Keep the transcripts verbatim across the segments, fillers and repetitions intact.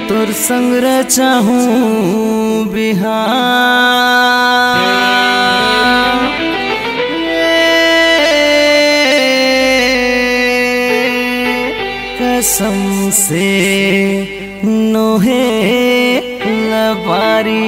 तोर संग रचाहूँ बिहाव, कसम से नोहे लबारी।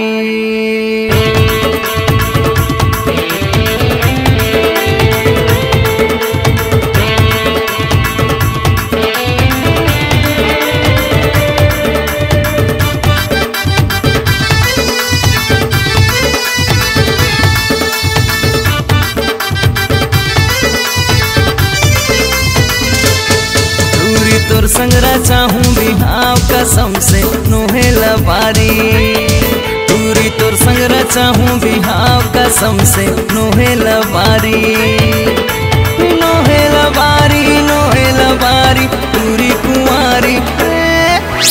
टूरी तोर संग रचाहूँ बिहाव, कसम से नोहे लबारी। टूरी तोर संग रचाहूँ बिहाव, कसम से नोहे लबारी। नोहे लबारी, नोहे लबारी, टूरी कुंवारी।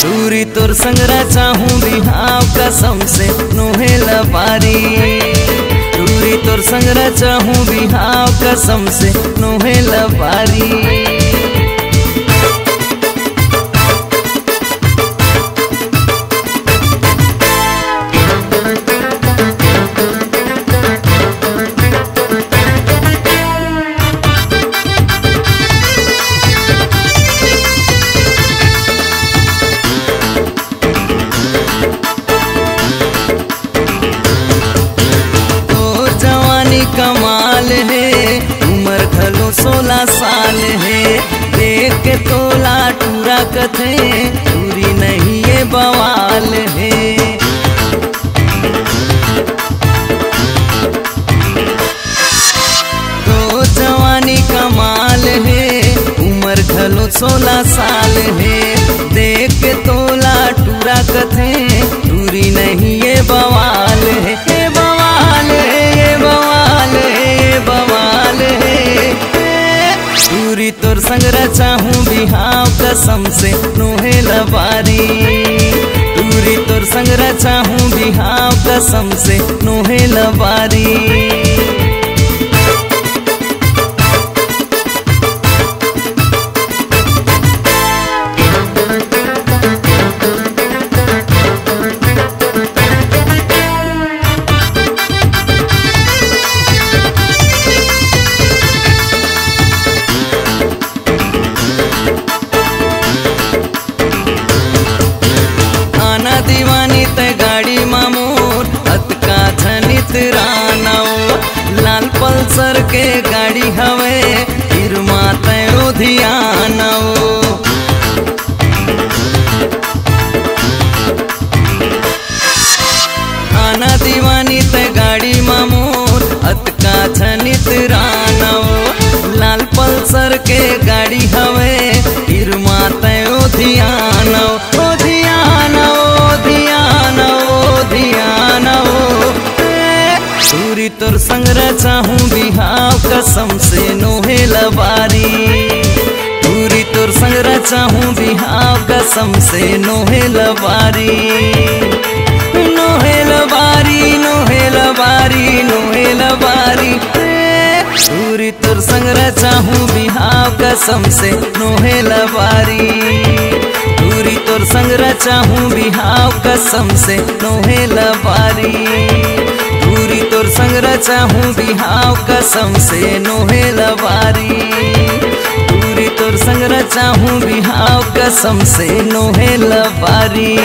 टूरी तोर संग रचाहूँ बिहाव, कसम से नोहे लबारी। टूरी तोर संग रचाहूँ बिहाव, कसम से नोहे लबारी। तोर जवानी कमाल हे, उमर घलो सोलह साल हे। देख के तोला टूरा कथे, टूरी नहीं ये बवाल हे। तोर जवानी कमाल हे, उमर घलो सोलह साल हे। देख के तोला टूरा कथे, टूरी नहीं ये बवाल हे, ये बवाल हे, ये बवाल हे, ये बवाल हे। टूरी तोर संग रचाहूँ बिहाव, कसम से नोहे लबारी। टूरी तोर संग रचाहूँ बिहाव, कसम से नोहे लबारी। आना दीवानी तै गाड़ी मा मोर, अतका झन इतरानव। लाल पल्सर के गाड़ी हवे, फिर मा तै ओधियानव। आना दीवानी तै गाड़ी मा मोर, अतका झन इतरानव। लाल पल्सर के गाड़ी हवे, फिर मा तै ओधियानव, ओधियानव, ओधियानव, ओधियानव। टूरी तोर संग रचाहूँ बिहाव, कसम से नोहे लबारी। टूरी तोर संग रचाहूँ बिहाव, कसम से नोहे लबारी। नोहे लबारी, नोहे लबारी, नोहे लबारी। टूरी तोर संग रचाहूँ बिहाव, कसम से नोहे लबारी। टूरी तोर संग रचाहूँ बिहाव, कसम से नोहे लबारी। टूरी तोर संग रचाहूँ बिहाव, कसम से नोहे लबारी। टूरी तोर संग रचाहूँ बिहाव, कसम से नोहे लबारी।